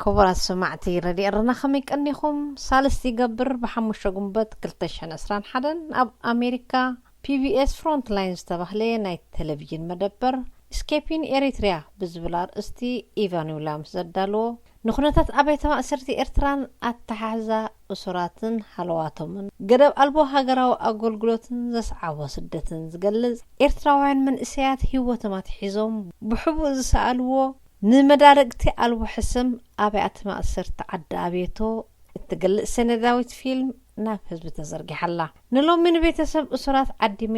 ክቡራት ሰማዕቲ ረድዮ ኤረና ከመይ ቀኒኹም? ሳልስቲ ይገብር ብሓሙሽተ ጉንበት ክልተ ሽሕን ዕስራን ሓደን ኣብ ኣሜሪካ ፒ ቢ ኤስ ፍሮንትላይን ዝተባህለ ናይ ቴሌቪዥን መደበር ስኬፒን ኤሪትሪያ ብዝብል ኣርእስቲ ኢቫን ዊልያምስ ዘዳልዎ ንኩነታት ኣባይቲ ማእሰርቲ ኤርትራን ኣተሓሕዛ እሱራትን ሃለዋቶምን ገደብ ኣልቦ ሃገራዊ ኣገልግሎትን ዘስዓቦ ስደትን ዝገልጽ ኤርትራውያን መንእሰያት ህይወቶም ኣትሒዞም ብሕቡእ ዝሰኣልዎ ንመዳርግቲ ኣልቦ ሕስም ኣብያተ ማእሰርቲ ዓዲ ኣቤቶ እትገልጽ ሰነዳዊት ፊልም ናብ ህዝቢ ተዘርጊሓ ኣላ። ንሎሚ ንቤተሰብ እሱራት ዓዲመ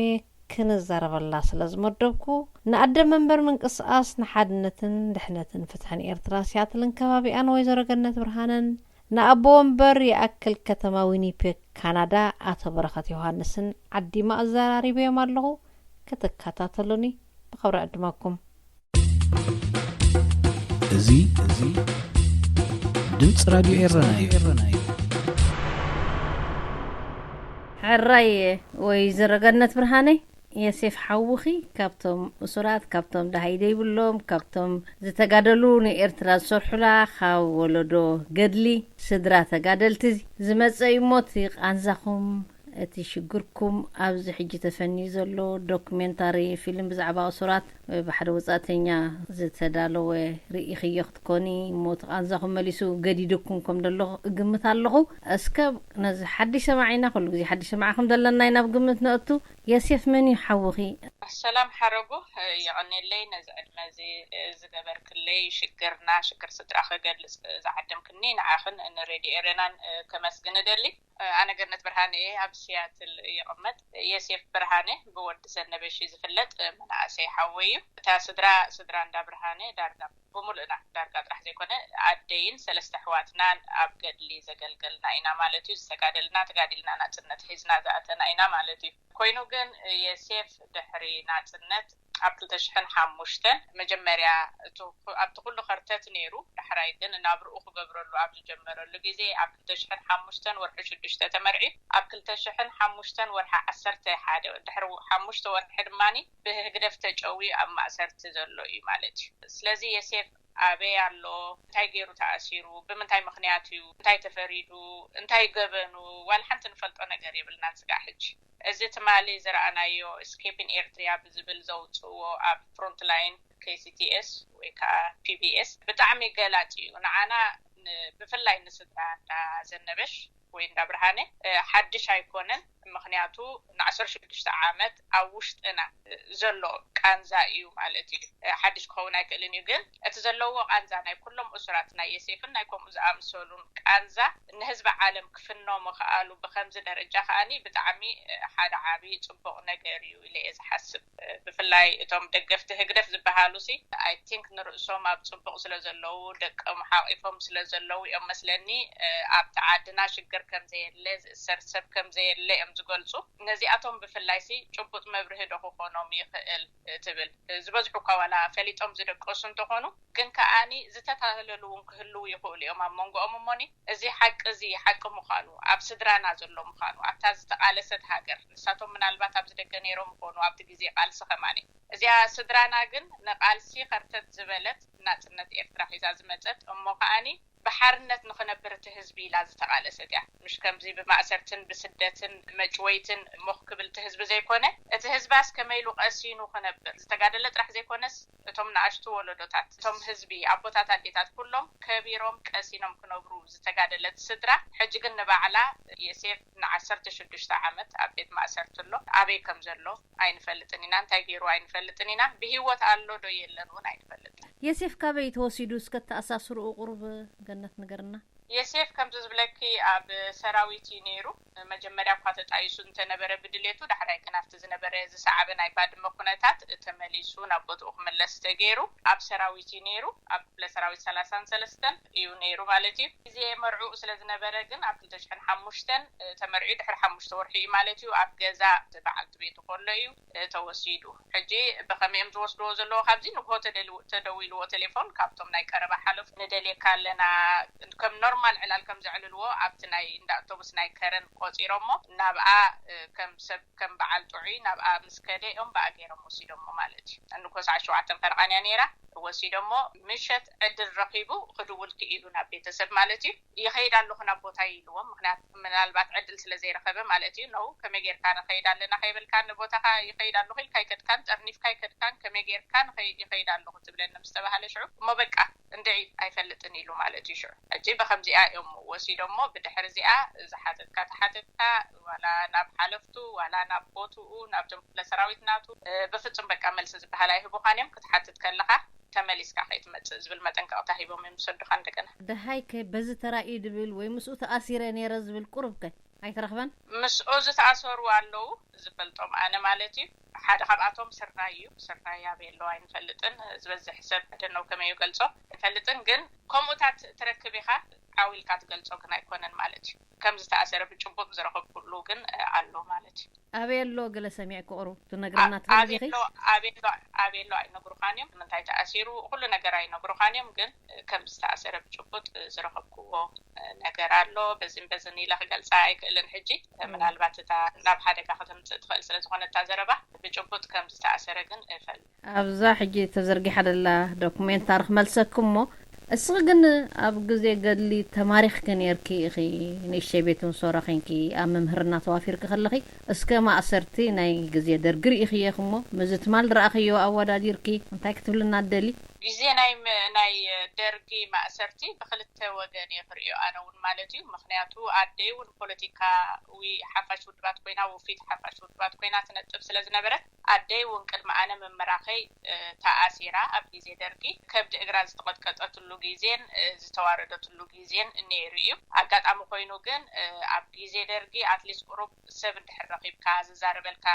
ክንዛረበላ ስለ ዝመደብኩ፣ ንኣደ መንበር ምንቅስቓስ ንሓድነትን ድሕነትን ፍትሕን ኤርትራ ሲያትልን ከባቢኣን ወይዘሮ ገነት ብርሃነን፣ ንኣቦ ወንበር ይኣክል ከተማ ዊኒፔግ ካናዳ ኣቶ በረኸት ዮሃንስን ዓዲመ ኣዘራሪበዮም ኣለኹ። ክትከታተሉኒ ብኽብሪ ዕድመኩም። እዚ፣ እዚ ድምፂ ራድዮ ኤረና እዩ። ሕራይ ወይዘሮ ገነት ብርሃነይ፣ የሴፍ ሓውኺ ካብቶም እሱራት፣ ካብቶም ደሃይ ዘይብሎም፣ ካብቶም ዝተጋደሉ ንኤርትራ ዝሰርሑላ፣ ካብ ወለዶ ገድሊ ስድራ ተጋደልቲ ዝመጸ እዩ እሞ እቲ ቃንዛኹም እቲ ሽግርኩም ኣብዚ ሕጂ ተፈንዩ ዘሎ ዶክሜንታሪ ፊልም ብዛዕባ እሱራት ብሓደ ወጻእተኛ ዝተዳለወ ርኢኽዮ ክትኮኒ እሞ እቲ ቃንዛኹም መሊሱ ገዲዱኩም ከም ደሎ እግምት ኣለኹ። እስከ ነዚ ሓድሽ ሰማዒና፣ ኩሉ ግዜ ሓድሽ ሰማዕኹም ዘለና ኢና ኣብ ግምት ነእቱ። የሴፍ መን እዩ ሓውኺ? ሰላም ሓረጉ፣ የቐኔለይ ነዚ ዕድመ እዚ ዝገበርክለይ፣ ሽግርና ሽግር ስድራ ክገልጽ ዝዓደምክኒ ንዓኽን ንሬድዮ ኤረናን ከመስግን እደሊ። ኣነ ገነት ብርሃነ እየ፣ ኣብ ሲያትል ይቕመጥ። የሴፍ ብርሃነ ብወዲ ዘነበሽ እዩ ዝፍለጥ፣ መናእሰይ ሓወይ እዩ። እታ ስድራ፣ ስድራ እንዳ ብርሃነ ዳርጋ ብምሉእና፣ ዳርጋ ጥራሕ ዘይኮነ ኣደይን ሰለስተ ኣሕዋትናን ኣብ ገድሊ ዘገልገልና ኢና ማለት እዩ። ዝተጋደልና፣ ተጋዲልና ናጽነት ሒዝና ዝኣተና ኢና ማለት እዩ። ኮይኑ ግን የሴፍ ድሕሪ ናጽነት ኣብ ክልተ ሽሕን ሓሙሽተን መጀመርያ እቲ ኩ-፣ ኣብቲ ኩሉ ከርተት ነይሩ። ዳሕራይ ግን ናብርኡ ክገብረሉ ኣብ ዝጀመረሉ ግዜ ኣብ ክልተ ሽሕን ሓሙሽተን ወርሒ ሽዱሽተ ተመርዒ፣ ኣብ ክልተ ሽሕን ሓሙሽተን ወርሒ ዓሰርተ ሓደ፣ ድሕሪ ሓሙሽተ ወርሒ ድማኒ ብህግደፍ ተጨውዩ ኣብ ማእሰርቲ ዘሎ እዩ ማለት እዩ። ስለዚ የሴፍ ኣበይ ኣሎ? እንታይ ገይሩ ተኣሲሩ? ብምንታይ ምኽንያት እዩ? እንታይ ተፈሪዱ? እንታይ ገበኑ? ዋላ ሓንቲ ንፈልጦ ነገር የብልናን ስጋዕ ሕጂ። እዚ ትማሊ ዝረኣናዮ ስኬፕ ኢን ኤርትሪያ ብዝብል ዘውፅእዎ ኣብ ፍሮንትላይን ኬ ሲ ቲ ኤስ ወይ ከዓ ፒ ቢ ኤስ ብጣዕሚ ገላፂ እዩ። ንዓና ን-፣ ብፍላይ ንስድራ እንዳ ዘነበሽ ወይ እንዳ ብርሃነ፣ እ፣ ሓድሽ ኣይኮነን። ምኽንያቱ ንዓሰርተ ሽዱሽተ ዓመት ኣብ ውሽጥና ዘሎ ቃንዛ እዩ ማለት እዩ። እ፣ ሓድሽ ክኸውን ኣይክእልን እዩ። ግን እቲ ዘለዎ ቃንዛ ናይ ኩሎም እሱራት ናይ የሴፍን ናይ ከምኡ ዝኣምሰሉን ቃንዛ ንህዝቢ ዓለም ክፍኖ ምኽኣሉ ብኸምዚ ደረጃ ከኣኒ ብጣዕሚ፣ እ፣ ሓደ ዓቢ ጽቡቕ ነገር እዩ ኢለ እየ ዝሓስብ። እ፣ ብፍላይ እቶም ደገፍቲ ህግደፍ ዝበሃሉ ሲ፣ I think ንርእሶም ኣብ ጽቡቕ ስለ ዘለዉ፣ ደቆም ሓቒፎም ስለ ዘለዉ እዮም መስለኒ፣ እ፣ ኣብቲ ዓድና ሽግር ከም ዘየለ፣ ዝእሰር ሰብ ከም ዘየለ እዮም ዝገልጹ። ነዚኣቶም ብፍላይ ሲ ጭቡጥ መብርሂ ዶ ክኾኖም ይኽእል ትብል። እ፣ ዝበዝሑ እኳ ዋላ ፈሊጦም ዝደቀሱ እንተኾኑ፣ ግን ከኣኒ ዝተታለሉ እውን ክህልዉ ይኽእሉ እዮም ኣብ መንጎኦም። እሞኒ እዚ ሓቂ እዚ ሓቂ ምዃኑ፣ ኣብ ስድራና ዘሎ ምዃኑ፣ ኣብታ ዝተቓለሰት ሃገር፣ ንሳቶም ምናልባት ኣብዚ ደገ ነይሮም ይኾኑ ኣብቲ ግዜ ቃልሲ ከማኒ። እዚኣ ስድራና ግን ንቃልሲ ከርተት ዝበለት ናጽነት ኤርትራ ሒዛ ዝመጸት እሞ ከኣኒ ብሓርነት ንኽነብር እቲ ህዝቢ ኢላ ዝተቓለሰት እያ። ምሽ ከምዚ ብማእሰርትን ብስደትን መጭወይትን ሞኽ ክብል እቲ ህዝቢ ዘይኮነ፣ እቲ ህዝባስ ከመይ ኢሉ ቀሲኑ ክነብር ዝተጋደለ ጥራሕ ዘይኮነስ፣ እቶም ንኣሽቱ ወለዶታት፣ እቶም ህዝቢ፣ ኣቦታት፣ ኣዴታት፣ ኩሎም ከቢሮም ቀሲኖም ክነብሩ ዝተጋደለት ስድራ፣ ሕጂ ግን ንባዕላ የሴፍ ንዓሰርተ ሽዱሽተ ዓመት ኣብ ቤት ማእሰርቲ ኣሎ። ኣበይ ከም ዘሎ ኣይንፈልጥን ኢና፣ እንታይ ገይሩ ኣይንፈልጥን ኢና። ብህይወት ኣሎ ዶ የለን እውን ኣይንፈልጥን። የሴፍ ካበይ ተወሲዱ? እስከ ተኣሳስርኡ ቁሩብ ገነት ንገርና። የሴፍ ከምዚ ዝብለኪ ኣብ ሰራዊት እዩ ነይሩ። መጀመርያ እኳ ተጣይሱ እንተነበረ ብድሌቱ፣ ዳሕራይ ግን ኣብቲ ዝነበረ ዝሰዓበ ናይ ባድመ ኩነታት ተመሊሱ ናብ ቦትኡ ክምለስ ተገይሩ። ኣብ ሰራዊት እዩ ነይሩ። ኣብ ክፍለ ሰራዊት ሰላሳን ሰለስተን እዩ ነይሩ ማለት እዩ። ግዜ መርዕኡ ስለ ዝነበረ ግን ኣብ ክልተ ሽሕን ሓሙሽተን ተመርዒ ድሕሪ ሓሙሽተ ወርሒ እዩ ማለት እዩ። ኣብ ገዛ በዓልቲ ቤቱ ከሎ እዩ ተወሲዱ። ሕጂ ብኸመይ እዮም ዝወስድዎ ዘለዎ? ካብዚ ንግሆ ተደልዎ-፣ ተደዊልዎ ቴሌፎን ካብቶም ናይ ቀረባ ሓለፉ፣ "ንደልየካ ኣለና፣ ከም ኖርማል ትማል ዕላል ከም ዘዕልልዎ ኣብቲ ናይ እንዳ ኣውቶቡስ ናይ ከረን ቆጺሮሞ ናብኣ፣ እ፣ ከም ሰብ ከም በዓል ጥዑይ ናብኣ ምስ ከደ እዮም ብኣ ገይሮም ወሲዶሞ ማለት እዩ። ንጎ ሰዓት ሸውዓተን ፈረቓን እያ ነይራ። ወሲዶሞ ምሸት ዕድል ረኺቡ ክድውል ክኢሉ ናብ ቤተሰብ ማለት እዩ። ይኸይድ ኣለኹ ናብ ቦታይ ኢልዎም። ምኽንያቱ ምናልባት ዕድል ስለ ዘይረኸበ ማለት እዩ። ነው ከመይ ጌርካ ንኸይድ ኣለና ከይበልካ ንቦታኻ ይኸይድ ኣለኹ ኢልካ ኣይከድካን፣ ጠርኒፍካ ኣይከድካን፣ ከመይ ጌርካ ንኸይድ ይኸይድ ኣለኹ ትብለኒ ምስ ተባሃለ ሽዑ እሞ በቃ እንድዒ ኣይፈልጥን ኢሉ ማለት እዩ። ሽዑ ሕጂ ብኸምዚኣ እዮም ወሲዶሞ። ብድሕሪ እዚኣ ዝሓተትካ ተሓተትካ ዋላ ናብ ሓለፍቱ ዋላ ናብ ቦትኡ ናብቶም ክፍለ ሰራዊት ናቱ፣ እ፣ ብፍጹም በቃ መልሲ ዝበሃል ኣይህቡኻን እዮም። ክትሓትት ከለኻ ተመሊስካ ከይትመጽእ ዝብል መጠንቀቕታ ሂቦም እዮም ዝሰዱኻ እንደገና። ደሃይከ በዚ ተራእዩ ድብል ወይ ምስኡ ተኣሲረ ነይረ ዝብል ቁሩብከ ኣይተረኽበን? ምስኡ ዝተኣሰሩ ኣለዉ ዝፈልጦም ኣነ ማለት እዩ። ሓደ ካብኣቶም ስርናይ እዩ። ስርናይ ኣበይ ኣለዉ ኣይንፈልጥን። ዝበዝሕ ሰብ ደነው ከመይ ይገልጾ ኣይፈልጥን። ግን ከምኡታት ትረክብ ኢኻ፣ ዓው ኢልካ ትገልጾ ግን ኣይኮነን ማለት እዩ። ከም ዝተኣሰረ ብጭቡጥ ዝረኸብኩሉ ግን፣ እ፣ ኣሎ ማለት እዩ። ኣበይ ኣሎ ገለ ሰሚዕኪ ቁሩብ ትነግርና ኣ-፣ ትኽእሊ ዲኺ? ኣበይ ኣሎ፣ ኣበይ ኣሎ፣ ኣበይ ኣሎ ኣይነግሩኻን እዮም። ምንታይ ተኣሲሩ ኩሉ ነገር ኣይነግሩኻን እዮም። ግን፣ እ፣ ከም ዝተኣሰረ ብጭቡጥ፣ እ፣ ዝረኸብክዎ፣ እ፣ ነገር ኣሎ። በዚን በዝን ኢለ ክገልጻ ኣይክእልን ሕጂ። እ፣ እም። ምናልባት እታ ናብ ሓደጋ ከተምጽእ ትኽእል ስለ ዝኾነ እታ ዘረባ ብጭቡጥ ከም ዝተኣሰረ ግን እፈልጥ። ኣብዛ ሕጂ ተዘርጊሓ ደላ ዶኩሜንታሪ ክመልሰኪ እሞ፣ እስኺ ግን ኣብ ግዜ ገድሊ ተማሪኽኪ ነይርኪ ኢኺ፣ ንእሽተይ ቤት እንሶራ ዄንኪ ኣብ ምምህርና ተዋፊርኪ ከለኺ፣ እስከ ማእሰርቲ ናይ ግዜ ደርጊ ርኢኽዮ ኢኺ እሞ፣ ምስዚ ትማል ዝረኣኽዮ ኣወዳዲርኪ እንታይ ክትብልና ትደሊ? ግዜ ናይ ም-፣ ናይ ደርጊ ማእሰርቲ ብኽልተ ወገን እየ ክርእዮ ኣነ እውን ማለት እዩ። ምኽንያቱ ኣደይ እውን ፖለቲካዊ ሓፋሽ ውድባት ኮይና፣ ውፊት ሓፋሽ ውድባት ኮይና ትነጥፍ ስለ ዝነበረት፣ ኣደይ እውን ቅድሚ ኣነ ምምራኸይ፣ እ፣ ተኣሲራ ኣብ ግዜ ደርጊ ከብዲ እግራ ዝተቐጥቀጠትሉ ግዜን፣ እ፣ ዝተዋረደትሉ ግዜን ነይሩ እዩ። ኣጋጣሚ ኮይኑ ግን፣ እ፣ ኣብ ግዜ ደርጊ ኣትሊስት ቁሩብ ሰብ እንድሕር ረኺብካ፣ ዝዛረበልካ፣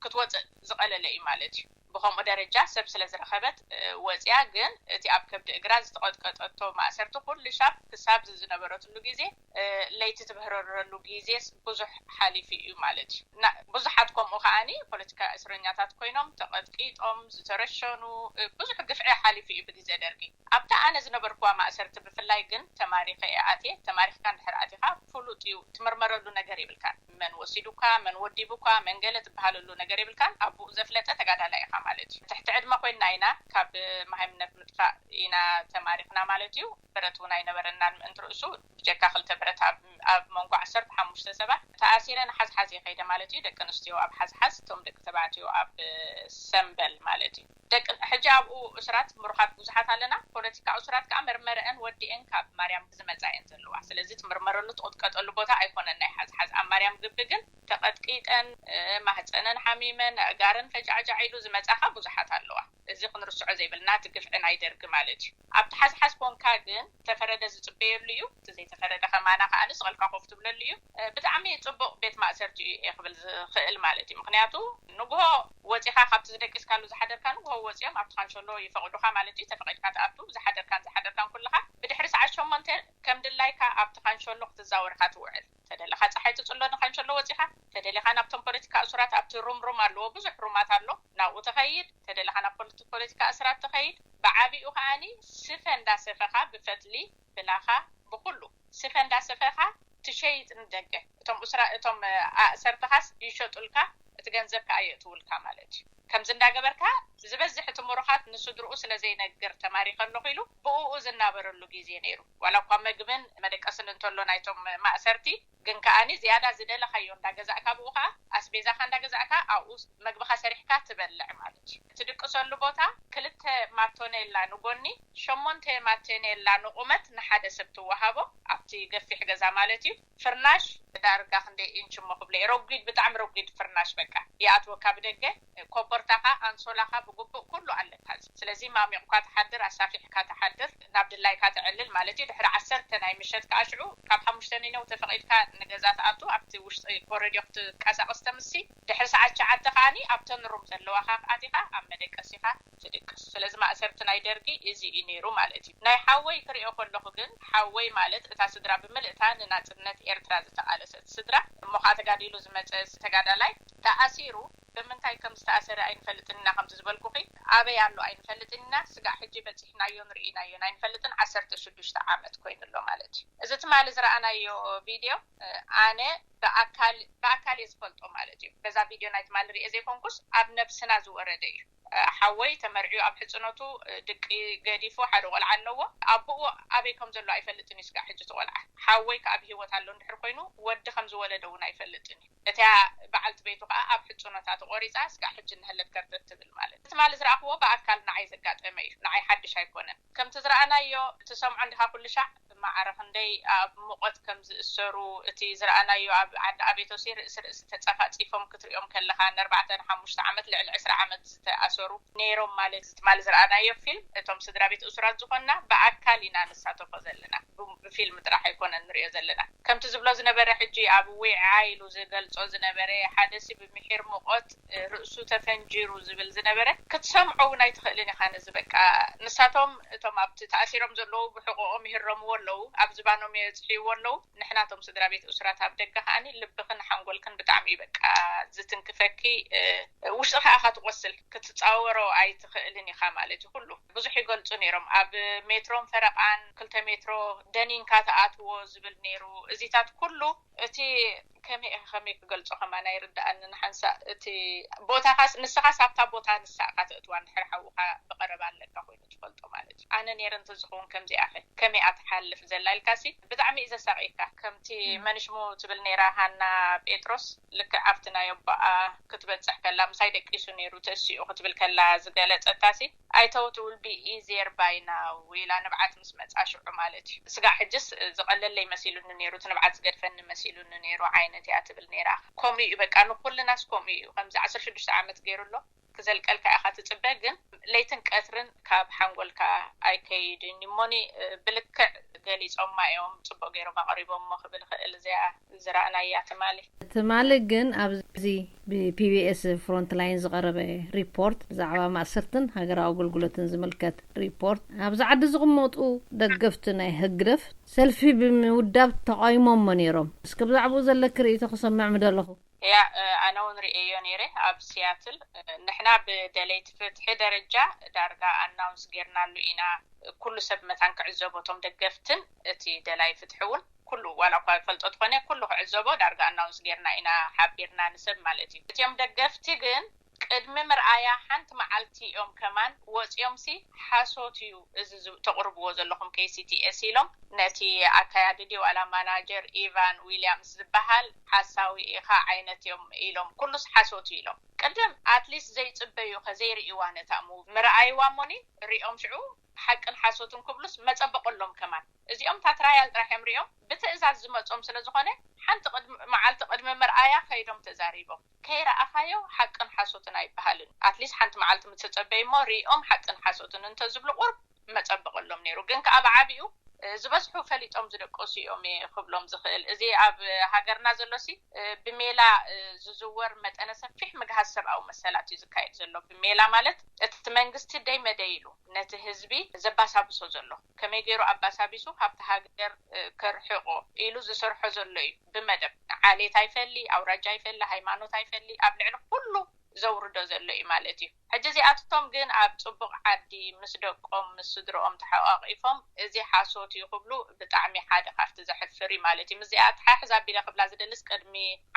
ክትወጽእ ዝቐለለ እዩ ማለት እዩ። ብኸምኡ ደረጃ ሰብ ስለ ዝረኸበት፣ እ፣ ወጽያ፣ ግን እቲ ኣብ ከብዲ እግራ ዝተቐጥቀጠቶ ማእሰርቲ ኩሉ ሻብ ክሳብ ዝነበረትሉ ግዜ፣ እ፣ ለይቲ ትብህረረሉ ግዜስ ብዙሕ ሓሊፉ እዩ ማለት እዩ። እና ብዙሓት ከምኡ ከኣኒ ፖለቲካ እስረኛታት ኮይኖም ተቐጥቂጦም ዝተረሸኑ፣ እ፣ ብዙሕ ግፍዒ ሓሊፉ እዩ ብግዜ ደርጊ። ኣብታ ኣነ ዝነበርኩዋ ማእሰርቲ ብፍላይ ግን ተማሪኸ እየ ኣትየ። ተማሪኽካ እንድሕር ኣቲኻ ፍሉጥ እዩ፣ ትምርመረሉ ነገር የብልካን። መን ወሲዱካ፣ መን ወዲቡካ፣ መን ገለ ትበሃለሉ ነገር የብልካን። ኣቡኡ ዘፍለጠ ተጋዳላይ ኢኻ ማለት እዩ። ትሕቲ ዕድመ ኮይንና ኢና ካብ መሃይምነት ምጥፋእ ኢና ተማሪኽና ማለት እዩ። ብረት እውን ኣይነበረናን ምእንቲ ርእሱ፣ ብጀካ ክልተ ብረት ኣብ፣ ኣብ መንጎ ዓሰርተ ሓሙሽተ ሰባት ተኣሲረ ንሓዝሓዝ እየ ከይደ ማለት እዩ። ደቂ ኣንስትዮ ኣብ ሓዝሓዝ፣ እቶም ደቂ ተባዕትዮ ኣብ ሰምበል ማለት እዩ። ደቂ፣ ሕጂ ኣብኡ እሱራት ምሩኻት ብዙሓት ኣለና። ፖለቲካ እሱራት ከኣ መርመረአን ወዲአን ካብ ማርያም ዝመጻ እየን ዘለዋ። ስለዚ ትምርመረሉ ትቕጥቀጠሉ ቦታ ኣይኮነን ናይ ሓዝሓዝ። ኣብ ማርያም ግቢ ግን ተቐጥቂጠን፣ እ፣ ማህፀነን ሓሚመን፣ ኣእጋረን ፈጃዕጃዕ ኢሉ ዝመጻኻ ብዙሓት ኣለዋ። እዚ ክንርስዖ ዘይብልና እቲ ግፍዒ ናይ ደርጊ ማለት እዩ። ኣብቲ ሓዝሓዝ ኮንካ ግን ተፈረደ ዝጽበየሉ እዩ። እቲ ዘይተፈረደ ከማና ከኣ ስቕ ኢልካ ኮፍ ትብለሉ እዩ። እ፣ ብጣዕሚ ጽቡቕ ቤት ማእሰርቲ እዩ እየ ክብል ዝኽእል ማለት እዩ። ምኽንያቱ ንግሆ ወጺኻ ካብቲ ዝደቂስካሉ ዝሓደርካ ንግሆ ወጺኦም ኣብቲ ካንሸሎ ይፈቕዱኻ ማለት እዩ። ተፈቒድካ ትኣቱ፣ ዝሓደርካን ዝሓደርካን ኩልኻ ብድሕሪ ሰዓት ሸሞንተ ከም ድላይካ ኣብቲ ካንሸሎ ክትዛወር ኢኻ ትውዕል። ተደለኻ ጸሓይ ትጽሎ ንካንሸሎ ወጺኻ፣ ተደሊኻ ናብቶም ፖለቲካ እሱራት ኣብቲ ሩም ሩም ኣለዎ፣ ብዙሕ ሩማት ኣሎ፣ ናብኡ ትኸይድ። ተደሊኻ ናብ ፖለቲ-፣ ፖለቲካ እሱራት ትኸይድ። ብዓቢኡ ከኣኒ ስፈ እንዳሰፈኻ ብፈትሊ ብላኻ ብኹሉ ስፈ እንዳሰፈኻ ትሸይጥ ንደገ። እቶም እስራ-፣ እቶም ኣእሰርትኻስ ይሸጡልካ፣ እቲ ገንዘብ ከኣ የእትውልካ ማለት እዩ። ከምዚ እንዳገበርካ ዝበዝሕ እቲ ምሩኻት ንስድርኡ ስለ ዘይነግር ተማሪኸ ኣለኹ ኢሉ ብእኡ ዝናበረሉ ግዜ ነይሩ። ዋላ እኳ መግብን መደቀስን እንተሎ ናይቶም ማእሰርቲ፣ ግን ከኣኒ ዝያዳ ዝደለኻዮ እንዳገዛእካ ብኡ ከኣ ኣስቤዛኻ እንዳገዛእካ ኣብኡ መግብኻ ሰሪሕካ ትበልዕ ማለት እዩ። ትድቅሰሉ ቦታ ክልተ ማቶኔላ ንጎኒ፣ ሸሞንተ ማቶኔላ ንቑመት ንሓደ ሰብ ትወሃቦ፣ ኣብቲ ገፊሕ ገዛ ማለት እዩ። ፍርናሽ ዳርጋ ክንደይ ኢንች እሞ ክብለይ፣ ረጒድ፣ ብጣዕሚ ረጒድ ፍርናሽ በቃ ይኣትወካ ብደገ። ኮቦርታኻ፣ ኣንሶላኻ ብግቡእ ኩሉ ኣለካ። ስለዚ ማሚቕካ ትሓድር፣ ኣሳፊሕካ ትሓድር፣ ናብ ድላይካ ተዕልል ማለት እዩ። ድሕሪ ዓሰርተ ናይ ምሸት ከኣ ሽዑ ካብ ሓሙሽተ ንነው ተፈቒድካ ንገዛ ትኣቱ፣ ኣብቲ ውሽጢ ኮረድዮ ክትቀሳቐስ ተምሲ። ድሕሪ ሰዓት ትሽዓተ ከኣኒ ኣብተን ሩም ዘለዋ ኣቲኻ ኣብ መደቀሲኻ ትድቅስ። ስለዚ ማእሰርቲ ናይ ደርጊ እዚ እዩ ነይሩ ማለት እዩ። ናይ ሓወይ ክሪኦ ከለኹ ግን፣ ሓወይ ማለት እታ ስድራ ብምልእታ ንናጽነት ኤርትራ ዝተቓለሰት ስድራ፣ እሞ ኸኣ ተጋዲሉ ዝመጸ ተጋዳላይ ተኣሲሩ ብምንታይ ከም ዝተኣሰረ ኣይንፈልጥን ኢና፣ ከምቲ ዝበልኩኺ ኣበይ ኣሎ ኣይንፈልጥን ኢና። ስጋዕ ሕጂ በፂሕናዮን ርኢናዮን ኣይንፈልጥን። ዓሰርተ ሽዱሽተ ዓመት ኮይኑ ኣሎ ማለት እዩ። እዚ ትማሊ ዝረኣናዮ ቪድዮ ኣነ ብኣካል ብኣካል እየ ዝፈልጦ ማለት እዩ። በዛ ቪድዮ ናይ ትማሊ ርኤ ዘይኮንኩስ ኣብ ነብስና ዝወረደ እዩ። ሓወይ ተመርዕዩ ኣብ ሕፅኖቱ ድቂ ገዲፉ ሓደ ቆልዓ ኣለዎ። ኣቦኡ ኣበይ ከም ዘሎ ኣይፈልጥን እዩ። ስጋዕ ሕጂ እቲ ቆልዓ ሓወይ ከኣ ብሂወት ኣሎ እንድሕር ኮይኑ ወዲ ከም ዝወለደ እውን ኣይፈልጥን እዩ። እቲያ በዓልቲ ቤቱ ከኣ ኣብ ሕፅኖታ ተቆሪፃ ስጋዕ ሕጂ እናሃለት ከርተት ትብል ማለት እዩ። ትማሊ ዝረኣኽዎ ብኣካል ንዓይ ዘጋጠመ እዩ። ንዓይ ሓድሽ ኣይኮነን። ከምቲ ዝረኣናዮ ትሰምዖ እንዲኻ ኩሉ ሻዕ ማዕረ ክንደይ ኣብ ሙቐት ከም ዝእሰሩ፣ እቲ ዝረኣናዮ ኣብ ዓዲ ኣቤቶሲ ርእሲ ርእሲ ተጸፋጺፎም ክትሪኦም ከለኻ፣ ንኣርባዕተ ንሓሙሽተ ዓመት ልዕሊ ዕስራ ዓመት ዝተኣሰሩ ነይሮም ማለት እዩ። ትማሊ ዝረኣናዮ ፊልም እቶም ስድራ ቤት እሱራት ዝኾንና ብኣካል ኢና ንሳተፎ ዘለና። ብ- ብፊልም ጥራሕ ኣይኮነን ንሪኦ ዘለና። ከምቲ ዝብሎ ዝነበረ ሕጂ ኣብ ዊዓ ኢሉ ዝገልጾ ዝነበረ ሓደ ሲ ብምሒር ሙቐት ርእሱ ተፈንጂሩ ዝብል ዝነበረ ክትሰምዖ እውን ኣይትኽእልን ኢኻ። ነዚ በቃ ንሳቶም እቶም ኣብቲ ተኣሲሮም ዘለዉ ብሕቆኦም ይህረምዎ ኣለዉ፣ ኣብ ዝባኖም የፅሕይዎ ኣለዉ። ንሕናቶም ስድራ ቤት እሱራት ኣብ ደገ ከዓኒ ልብኽን ሓንጎልክን ብጣዕሚ እዩ በቃ ዝትንክፈኪ። ውሽጥኻ ኢኻ ትቆስል፣ ክትፃወሮ ኣይትኽእልን ኢኻ ማለት እዩ። ኩሉ ብዙሕ ይገልፁ ነይሮም። ኣብ ሜትሮን ፈረቃን ክልተ ሜትሮ ደኒንካ ተኣትዎ ዝብል ነይሩ። እዚታት ኩሉ እቲ ከመይ ኢኻ ከመይ ክገልጾ ከማን ኣይርድኣንን። ሓንሳእ እቲ ቦታኻስ ንስኻስ ኣብታ ቦታ ንሳ ኢኻ ተእትዋ እንድሕር ሓውኻ ብቐረባ ኣለካ ኮይኑ ትፈልጦ ማለት እዩ። ኣነ ነይረ እንተዝኸውን ከምዚኣ ከ ከመይ እያ ትሓልፍ ዘላ ኢልካሲ ብጣዕሚ እዩ ዘሳቕየካ። ከምቲ መን ሽሙ ትብል ነይራ ሃና ጴጥሮስ ልክዕ ኣብቲ ናይ ኣቦኣ ክትበጽሕ ከላ ምሳይ ደቂሱ ነይሩ ተሲኡ ክትብል ከላ ዝገለጸታሲ I thought it will be easier by now ኢላ ንብዓት ምስ መጻ ሽዑ ማለት እዩ። ስጋዕ ሕጅስ ዝቐለለይ መሲሉኒ ነይሩ፣ እቲ ንብዓት ዝገድፈኒ መሲሉኒ ነይሩ ዓይነት እያ ትብል ነይራ። ከምኡ እዩ በቃ ንኩልናስ ከምኡ እዩ። ከምዚ ዓሰርተ ሽዱሽተ ዓመት ገይሩ ኣሎ ክዘልቀልካ ኢኻ ትጽበ፣ ግን ለይትን ቀትርን ካብ ሓንጎልካ ኣይከይድን እዩ። እሞኒ ብልክዕ ገሊጾማ እዮም፣ ጽቡቕ ገይሮም ኣቕሪቦሞ ክብል እኽእል እዚኣ ዝረኣናያ ትማሊ። ትማሊ ግን ኣብዚ ብፒቢኤስ ፍሮንትላይን ዝቐረበ ሪፖርት ብዛዕባ ማእሰርትን ሃገራዊ ኣገልግሎትን ዝምልከት ሪፖርት፣ ኣብዚ ዓዲ ዝቕመጡ ደገፍቲ ናይ ህግደፍ ሰልፊ ብምውዳብ ተቓዊሞሞ ነይሮም። እስከ ብዛዕባኡ ዘለኪ ርእይቶ ክሰምዕ ምደለኹ። ያ ኣነ እውን ርእየዮ ነይረ። ኣብ ሲያትል ንሕና ብደለይቲ ፍትሒ ደረጃ ዳርጋ ኣናውንስ ጌርናሉ ኢና። ኩሉ ሰብ መታን ክዕዘቦ፣ እቶም ደገፍትን እቲ ደላይ ፍትሒ እውን ኩሉ ዋላ እኳ ይፈልጦ ትኾነ ኩሉ ክዕዘቦ ዳርጋ ኣናውንስ ጌርና ኢና ሓቢርና ንሰብ ማለት እዩ። እቲኦም ደገፍቲ ግን ቅድሚ ምርኣያ ሓንቲ መዓልቲ እዮም ከማን ወፂኦም ሲ ሓሶት እዩ እዚ ዝ- ተቕርብዎ ዘለኹም ኬሲቲኤስ ኢሎም ነቲ ኣካያዲ ድዩ ዋላ ማናጀር ኢቫን ዊልያምስ ዝበሃል ሓሳዊ ኢኻ ዓይነት እዮም ኢሎም ኩሉስ ሓሶት እዩ ኢሎም ቅድም ኣትሊስት ዘይፅበዩ ከ ዘይርእይዋ ነታ ሙቪ ምርኣይዋ እሞኒ ሪኦም ሽዑ ሓቅን ሓሶትን ክብሉስ መፀበቐሎም ከማን እዚኦም እታ ትራያል ጥራሕ እዮም ሪኦም ብትእዛዝ ዝመፆም ስለ ዝኾነ ሓንቲ ቅድሚ መዓልቲ ቅድሚ ምርኣያ ከይዶም ተዛሪቦም ከይረኣኻዮ ሓቅን ሓሶትን ኣይበሃልን ኣትሊስት ሓንቲ መዓልቲ ምትፀበይ እሞ ሪኦም ሓቅን ሓሶትን እንተዝብሉ ቁርብ መፀበቐሎም ነይሩ ግን ከዓ ብዓብኡ ዝበዝሑ ፈሊጦም ዝደቀሱ እዮም ክብሎም ዝኽእል እዚ ኣብ ሃገርና ዘሎሲ ብሜላ ዝዝወር መጠነ ሰፊሕ ምግሃስ ሰብኣዊ መሰላት እዩ ዝካየድ ዘሎ ብሜላ ማለት እቲ መንግስቲ ደይ መደይ ኢሉ ነቲ ህዝቢ ዘባሳብሶ ዘሎ ከመይ ገይሩ ኣባሳቢሱ ካብቲ ሃገር ከርሕቆ ኢሉ ዝሰርሖ ዘሎ እዩ ብመደብ ዓሌት ኣይፈሊ ኣውራጃ ኣይፈሊ ሃይማኖት ኣይፈሊ ኣብ ልዕሊ ኩሉ ዘውርዶ ዘሎ እዩ ማለት እዩ ሕጂ እዚኣቶም ግን ኣብ ፅቡቕ ዓዲ ምስ ደቆም ምስ ስድርኦም ተሓቋቒፎም እዚ ሓሶት እዩ ክብሉ ብጣዕሚ ሓደ ካብቲ ዘሕፍር እዩ ማለት እዩ ምስዚኣ ኣተሓሕዝ ኣቢለ ክብላ ዝደልስ ቅድሚ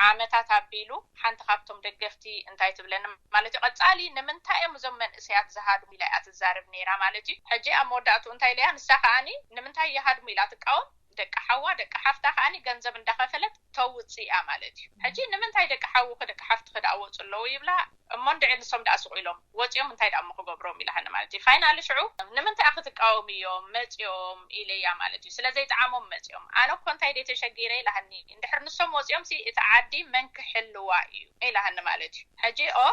ዓመታት ኣቢሉ ሓንቲ ካብቶም ደገፍቲ እንታይ ትብለኒ ማለት እዩ ቀፃሊ ንምንታይ እዮም እዞም መንእሰያት ዝሃድሙ ኢላ እያ ትዛረብ ነይራ ማለት እዩ ሕጂ ኣብ መወዳእቱ እንታይ ኢለያ ንሳ ከዓኒ ንምንታይ ይሃድሙ ኢላ ትቃወም ደቂ ሓዋ ደቂ ሓፍታ ከዓኒ ገንዘብ እንዳኸፈለት ተውፅእ እያ ማለት እዩ ሕጂ ንምንታይ ደቂ ሓውኺ ደቂ ሓፍትኺ ደኣ ወፁ ኣለዉ ይብላ እሞ እንድዒ ንሶም ደኣ ስቕ ኢሎም ወፂኦም እንታይ ደኣ እሞ ክገብሮም ኢላሃኒ ማለት እዩ ፋይናሊ ሽዑ ንምንታይ ክትቃወምዮ መፂኦም ኢለያ ማለት እዩ ስለ ዘይጠዓሞም መፂኦም ኣነ እኮ እንታይ ደይ ተሸጊረ ኢላሃኒ እንድሕር ንሶም ወፂኦም ሲ እቲ ዓዲ መን ክሕልዋ እዩ ኢላሃኒ ማለት እዩ ሕጂ ኦ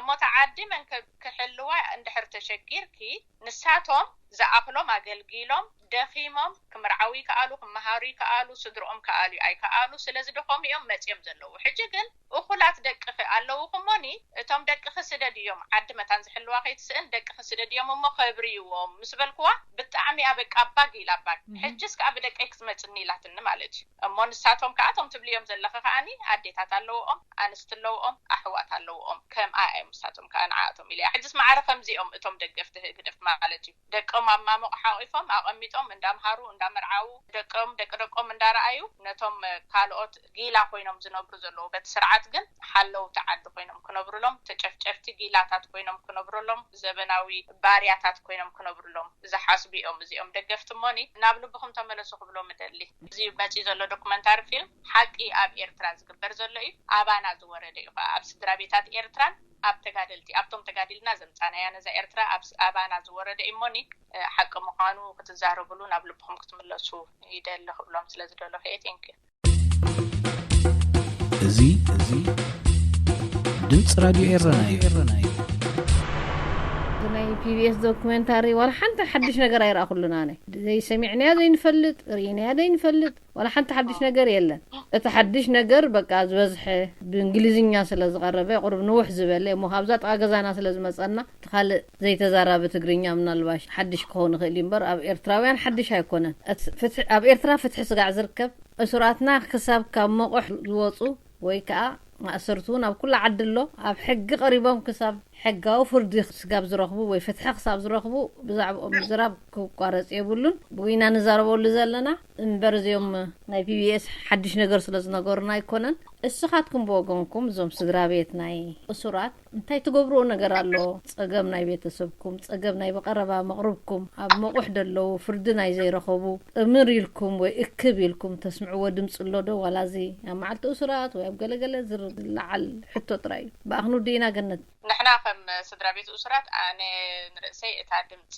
እሞ እቲ ዓዲ መን ክሕልዋ እንድሕር ተሸጊርኪ ንሳቶም ዝኣኽሎም ኣገልጊሎም ደኺሞም ክምርዓው ይከኣሉ፣ ክመሃሩ ይከኣሉ፣ ስድርኦም ክኣልዩ ኣይከኣሉ። ስለዚ ደኾም እዮም መፅዮም ዘለዉ። ሕጂ ግን እኹላት ደቅኺ ኣለዉ ክሞኒ፣ እቶም ደቅኺ ስደድዮም፣ ዓዲ መታን ዝሕልዋ ከይትስእን ደቅኺ ስደድዮም እሞ ከብርይዎም ምስ በልክዋ፣ ብጣዕሚ እያ በቃ ባግ ኢላ ባግ። ሕጅስ ከዓ ብደቀይ ክትመፅኒ ኢላትኒ ማለት እዩ። እሞ ንሳቶም ከዓ እቶም ትብልዮም ዘለኺ ከዓኒ ኣዴታት ኣለውኦም፣ ኣንስቲ ኣለውኦም፣ ኣሕዋት ኣለውኦም፣ ከምኣ እዮም ንሳቶም ከዓ ንዓኣቶም ኢለ እያ። ሕጅስ ማዕረ ከምዚኦም እቶም ደገፍቲ ህግደፍ ማለት እዩ። ደቆም ኣብ ማሞቕ ሓቒፎም ኣቐሚጦም እንዳምሃሩ እንዳመርዓዉ፣ ደቆም ደቂ ደቆም እንዳረኣዩ፣ ነቶም ካልኦት ጊላ ኮይኖም ዝነብሩ ዘለዉ በቲ ስርዓት ግን ሓለውቲ ዓዲ ኮይኖም ክነብሩሎም፣ ተጨፍጨፍቲ ጊላታት ኮይኖም ክነብሩሎም፣ ዘበናዊ ባርያታት ኮይኖም ክነብሩሎም ዝሓስቡ እዮም። እዚኦም ደገፍቲ እሞኒ ናብ ልብኹም ተመለሱ ክብሎም እደሊ። እዚ መፂ ዘሎ ዶክመንታሪ ፊልም ሓቂ ኣብ ኤርትራ ዝግበር ዘሎ እዩ። ኣባና ዝወረደ እዩ ከዓ ኣብ ስድራ ቤታት ኤርትራን ኣብ ተጋደልቲ ኣብቶም ተጋዲልና ዘምፃናያ ነዛ ኤርትራ ኣብ ኣባና ዝወረደ እሞኒ ሓቂ ምዃኑ ክትዛረብሉ ናብ ልብኹም ክትምለሱ ይደሊ ክብሎም ስለ ዝደለኹ እየ። Thank you። እዚ እዚ ድምፂ ራድዮ ኤረና እዩ። ናይ ፒቢኤስ ዶክመንታሪ ዋላ ሓንቲ ሓድሽ ነገር ኣይረኣኹሉን። ኣነ ዘይሰሚዕናያ ዘይንፈልጥ ርኢናያ ዘይንፈልጥ ዋላ ሓንቲ ሓድሽ ነገር የለን። እቲ ሓድሽ ነገር በቃ ዝበዝሐ ብእንግሊዝኛ ስለ ዝቐረበ ቁሩብ ንውሕ ዝበለ እሞ ካብዛ ጥቓ ገዛና ስለ ዝመፀና እቲ ካልእ ዘይተዛራቢ ትግርኛ ምናልባሽ ሓድሽ ክኸውን ይኽእል እዩ እምበር ኣብ ኤርትራውያን ሓድሽ ኣይኮነን። ኣብ ኤርትራ ፍትሒ ስጋዕ ዝርከብ እሱራትና ክሳብ ካብ መቑሕ ዝወፁ ወይ ከዓ ማእሰርቱ እውን ኣብ ኩሉ ዓዲ ኣሎ። ኣብ ሕጊ ቀሪቦም ክሳብ ሕጋዊ ፍርዲ ክስጋብ ዝረኽቡ ወይ ፍትሒ ክሳብ ዝረኽቡ ብዛዕባኦም ምዝራብ ክቋረፅ የብሉን። ብጉይና ንዛረበሉ ዘለና እምበር እዚኦም ናይ ፒቢኤስ ሓድሽ ነገር ስለ ዝነገሩና ኣይኮነን። እስኻትኩም ብወገንኩም እዞም ስድራ ቤት ናይ እሱራት እንታይ ትገብርዎ ነገር ኣሎ? ፀገም ናይ ቤተሰብኩም፣ ፀገም ናይ ብቐረባ መቕርብኩም፣ ኣብ መቑሕ ደለዉ ፍርዲ ናይ ዘይረኸቡ ጥምር ኢልኩም ወይ እክብ ኢልኩም ተስምዕዎ ድምፂ ኣሎ ዶ? ዋላ እዚ ኣብ መዓልቲ እሱራት ወይ ኣብ ገለገለ ዝር- ዝለዓል ሕቶ ጥራይ እዩ። ብኣኽኑ ዲና ገነት? ንሕና ከም ስድራ ቤት እሱራት ኣነ ንርእሰይ እታ ድምፂ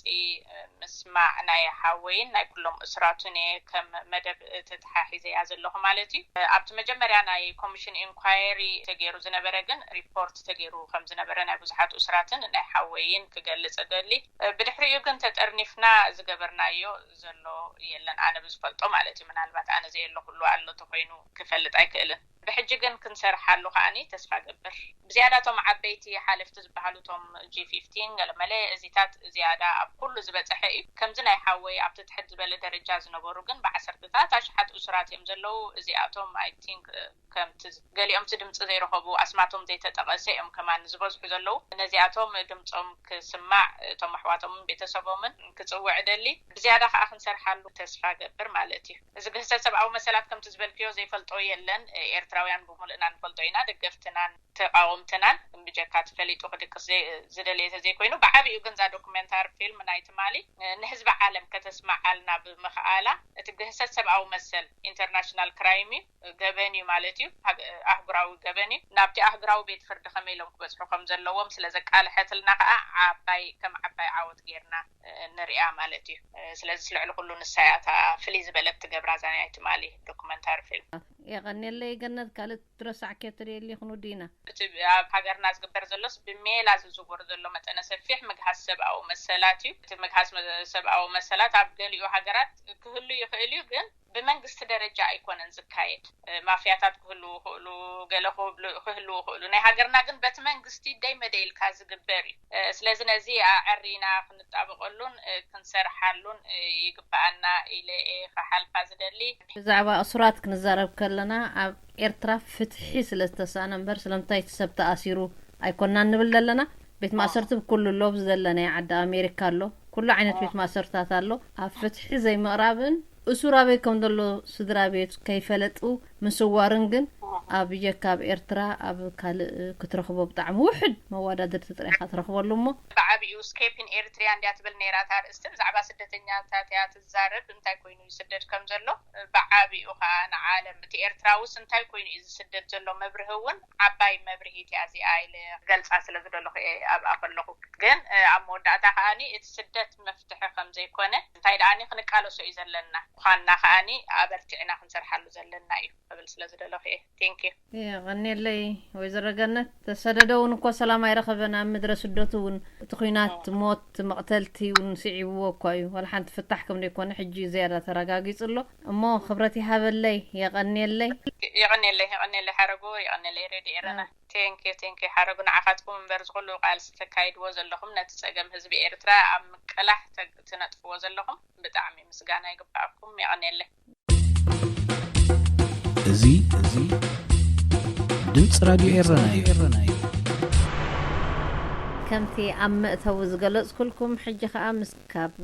ምስማዕ ናይ ሓወይን ናይ ኩሎም እሱራቱን እየ ከም መደብ ተተሓሒዘያ ዘለኹ ማለት እዩ። ኣብቲ መጀመርያ ናይ ኮሚሽን ኢንኳየሪ ተገይሩ ዝነበረ ግን ሪፖርት ተገይሩ ከም ዝነበረ ናይ ብዙሓት እሱራትን ናይ ሓወይን ክገልፅ እደሊ። ብድሕሪኡ ግን ተጠርኒፍና ዝገበርናዮ ዘሎ የለን፣ ኣነ ብዝፈልጦ ማለት እዩ። ምናልባት ኣነ ዘየለኹሉ ኣሎ ተኮይኑ ክፈልጥ ኣይክእልን። ብሕጂ ግን ክንሰርሓሉ ከዓኒ ተስፋ ገብር። ብዝያዳ እቶም ዓበይቲ ሓለፍቲ ዝበሃሉ እቶም ጂ ፊፍቲን ገለመለ እዚታት ዝያዳ ኣብ ኩሉ ዝበፀሐ እዩ። ከምዚ ናይ ሓወይ ኣብቲ ትሕት ዝበለ ደረጃ ዝነበሩ ግን ብዓሰርተታት ኣሽሓት እሱራት እዮም ዘለዉ። እዚኣቶም I think ከምቲ ገሊኦም እቲ ድምፂ ዘይረኸቡ ኣስማቶም ዘይተጠቐሰ እዮም ከማን ዝበዝሑ ዘለዉ። ነዚኣቶም ድምፆም ክስማዕ እቶም ኣሕዋቶምን ቤተሰቦምን ክፅውዕ እደሊ። ብዝያዳ ከዓ ክንሰርሓሉ ተስፋ ገብር ማለት እዩ። እዚ ግህሰት ሰብኣዊ መሰላት ከምቲ ዝበልክዮ ዘይፈልጦ የለን። ኤርትራውያን ብምሉእና ንፈልጦ ኢና፣ ደገፍትናን ተቃወምትናን ብጀካ እቲ ፈሊጡ ክድቅስ ዝደለየ ተዘይኮይኑ። ብዓብዩ ግን እዛ ዶኩሜንታሪ ፊልም ናይ ትማሊ ንህዝቢ ዓለም ከተስምዓልና ብምኽኣላ እቲ ግህሰት ሰብኣዊ መሰል ኢንተርናሽናል ክራይም እዩ፣ ገበን እዩ ማለት እዩ፣ ኣህጉራዊ ገበን እዩ። ናብቲ ኣህጉራዊ ቤት ፍርዲ ከመይ ኢሎም ክበፅሑ ከም ዘለዎም ስለ ዘቃልሐትልና ከዓ ዓባይ ከም ዓባይ ዓወት ጌርና ንሪኣ ማለት እዩ። ስለዚ ልዕሊ ኩሉ ንሳ እያ እታ ፍልይ ዝበለት ትገብራ እዛ ናይ ትማሊ ዶኩመንታሪ ፊልም። የቐንየለይ ገነት፣ ካልእ ትረሳዕክዮ ትርእየሊ ይኹን ወዲእና? እቲ ኣብ ሃገርና ዝግበር ዘሎስ ብሜላ ዝዝወር ዘሎ መጠነ ሰፊሕ ምግሃስ ሰብኣዊ መሰላት እዩ። እቲ ምግሃስ ሰብኣዊ መሰላት ኣብ ገሊኡ ሃገራት ክህሉ ይኽእል እዩ፣ ግን ብመንግስቲ ደረጃ ኣይኮነን ዝካየድ። ማፍያታት ክህልዉ ይኽእሉ፣ ገለ ክህልዉ ይኽእሉ። ናይ ሃገርና ግን በቲ መንግስቲ ደይ መደይ ኢልካ ዝግበር እዩ። ስለዚ ነዚ ኣዐሪና ክንጣበቀሉን ክንሰርሓሉን ይግበኣና ኢለ እየ ክሓልፋ ዝደሊ። ብዛዕባ እሱራት ክንዛረብ ከለና ኣብ ኤርትራ ፍትሒ ስለ ዝተሳእነ እምበር ስለምንታይ እቲ ሰብ ተኣሲሩ ኣይኮናን ንብል ዘለና። ቤት ማእሰርቲ ብኩሉ ኣሎ፣ ኣብዚ ዘለናዮ ዓዲ ኣሜሪካ ኣሎ፣ ኩሉ ዓይነት ቤት ማእሰርታት ኣሎ። ኣብ ፍትሒ ዘይምቕራብን እሱር ኣበይ ከም ዘሎ ስድራ ቤት ከይፈለጡ ምስዋርን ግን ኣብ የካ ኣብ ኤርትራ ኣብ ካልእ ክትረኽቦ ብጣዕሚ ውሕድ መዋዳድርቲ ጥራይ ኢኻ ትረኽበሉ እሞ። ብዓብዩ ስኬፒን ኤርትሪያ እንድያ ትብል ነይራ እታ ኣርእስቲ፣ ብዛዕባ ስደተኛታት እያ ትዛረብ፣ እንታይ ኮይኑ ይስደድ ከም ዘሎ ብዓብዩ ከዓ ንዓለም እቲ ኤርትራውስ እንታይ ኮይኑ እዩ ዝስደድ ዘሎ መብርሂ እውን ዓባይ መብርሂት እያ እዚኣ ኢለ ክገልፃ ስለ ዝደለኹ እየ ኣብኣ ከለኹ። ግን ኣብ መወዳእታ ከዓኒ እቲ ስደት መፍትሒ ከም ዘይኮነ እንታይ ደኣኒ ክንቃለሶ እዩ ዘለና። ምዃንና ከዓኒ ኣበርቲዕና ክንሰርሓሉ ዘለና እዩ ክብል ስለ ዝደለኹ እየ። Thank you። የቐንየለይ። ወይዘሮ ገነት፣ ተሰደደ እውን እኮ ሰላም ኣይረኸበን። ኣብ ምድረ ስደቱ እውን እቲ ኲናት፣ ሞት፣ መቕተልቲ እውን ስዒብዎ እኳ እዩ። ዋላ ሓንቲ ፍታሕ ከም ዘይኮነ ሕጂ ዝያዳ ተረጋጊጹ ኣሎ። እሞ ክብረት ይሃበለይ። የቐንየለይ። የቐንየለይ። የቐንየለይ ሓረጉ። የቐንየለይ ሬድዮ ኤረና። Thank you, thank you ሓረጉ፣ ንዓኻትኩም እምበር ዝኹሉ ቃልሲ ተካይድዎ ዘለኹም፣ ነቲ ጸገም ህዝቢ ኤርትራ ኣብ ምቅላሕ ትነጥፍዎ ዘለኹም ብጣዕሚ ምስጋና ይግባኣኩም። የቐንየለይ። እዚ እዚ ድምፂ ራድዮ ኤረና እዩ። ከምቲ ኣብ መእተዊ ዝገለጽኩልኩም፣ ሕጂ ከኣ ምስ ካብ